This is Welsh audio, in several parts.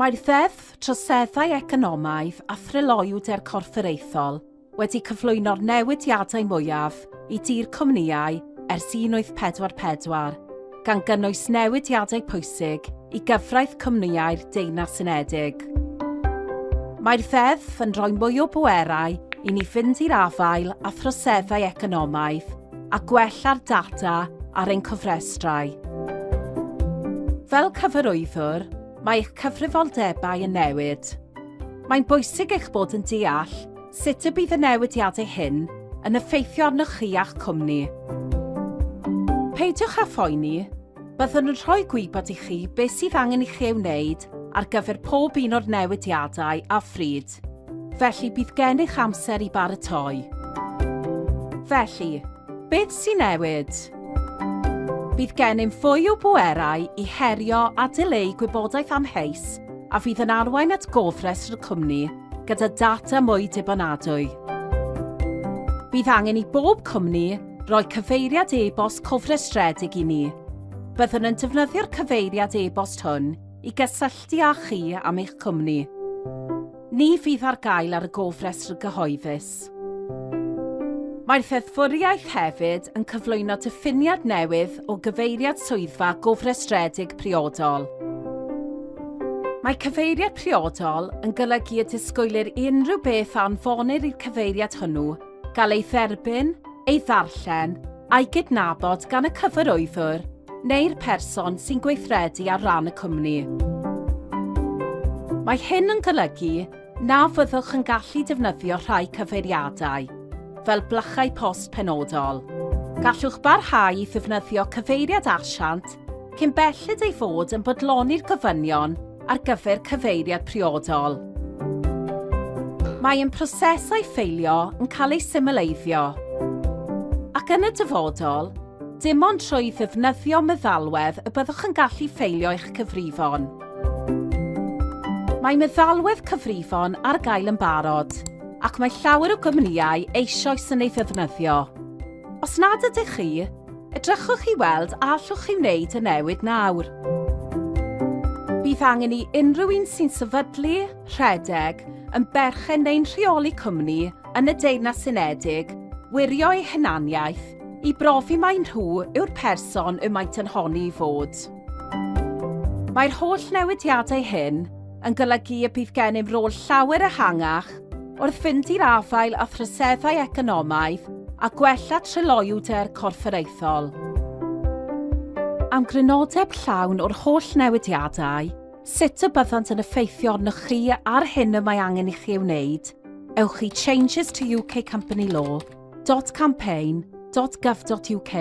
Mae'r Ddeddf Troseddau Economaidd a Thryloywder Corfforaethol wedi cyflwyno'r newidiadau mwyaf i dir cwmnïau ers 1844, gan gynnwys newidiadau pwysig i gyfraith cwmnïau'r Deyrnas Unedig. Mae'r Ddeddf yn rhoi mwy o bwerau i ni fynd i'r afael â throseddau economaidd a gwella'r data ar ein cofrestrau. Fel cyfarwyddwr, mae eich cyfrifoldebau yn newid. Mae'n bwysig eich bod yn deall sut y bydd y newidiadau hyn yn effeithio arnoch chi a'ch cwmni. Peidiwch â phoeni, byddwn yn rhoi gwybod i chi beth sydd angen i chi ei wneud ar gyfer pob un o'r newidiadau a phryd, felly bydd gennych amser i baratoi. Felly, beth sy'n newid? Bydd gennym fwy o bwerau i herio a dileu gwybodaeth amheus a fydd yn arwain at gofrestr y cwmni gyda data mwy dibynadwy. Bydd angen i bob cwmni roi cyfeiriad e-bost cofrestredig i ni. Byddwn yn defnyddio'r cyfeiriad e-bost hwn i gysylltu â chi am eich cwmni. Ni fydd ar gael ar y gofrestr gyhoeddus. Mae'r ddeddfwriaeth hefyd yn cyflwyno diffiniad newydd o gyfeiriad swyddfa gofrestredig priodol. Mae cyfeiriad priodol yn golygu y disgwylir i unrhyw beth a anfonir i'r cyfeiriad hwnnw gael ei dderbyn, ei ddarllen a'i gydnabod gan y cyfarwyddwr neu'r person sy'n gweithredu ar ran y cwmni. Mae hyn yn golygu na fyddwch yn gallu defnyddio rhai cyfeiriadau, fel blychau post penodol. Gallwch barhau i ddefnyddio cyfeiriad asiant cyn belled ei fod yn bodloni'r gofynion ar gyfer cyfeiriad priodol. Mae ein prosesau ffeilio yn cael eu symleiddio, ac yn y dyfodol, dim ond trwy ddefnyddio meddalwedd y byddwch yn gallu ffeilio eich cyfrifon. Mae meddalwedd cyfrifon ar gael yn barod, ac mae llawer o gwmnïau eisoes yn ei ddefnyddio. Os nad ydych chi, edrychwch i weld a allwch chi wneud y newid nawr. Bydd angen i unrhyw un sy'n sefydlu, rhedeg, yn berchen neu'n rheoli cwmni yn y Deyrnas Unedig wirio eu hunaniaeth i brofi mai nhw yw'r person y maent yn honni i fod. Mae'r holl newidiadau hyn yn golygu y bydd gennym rôl llawer ehangach wrth fynd i'r afael â throseddau economaidd a gwella tryloywder corfforaethol. Am grynodeb llawn o'r holl newidiadau, sut y byddant yn effeithio arnoch chi a'r hyn y mae angen i chi ei wneud, ewch i changes to UK Company Law dot campaign dot gov dot uk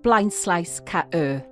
blaenslaes KY.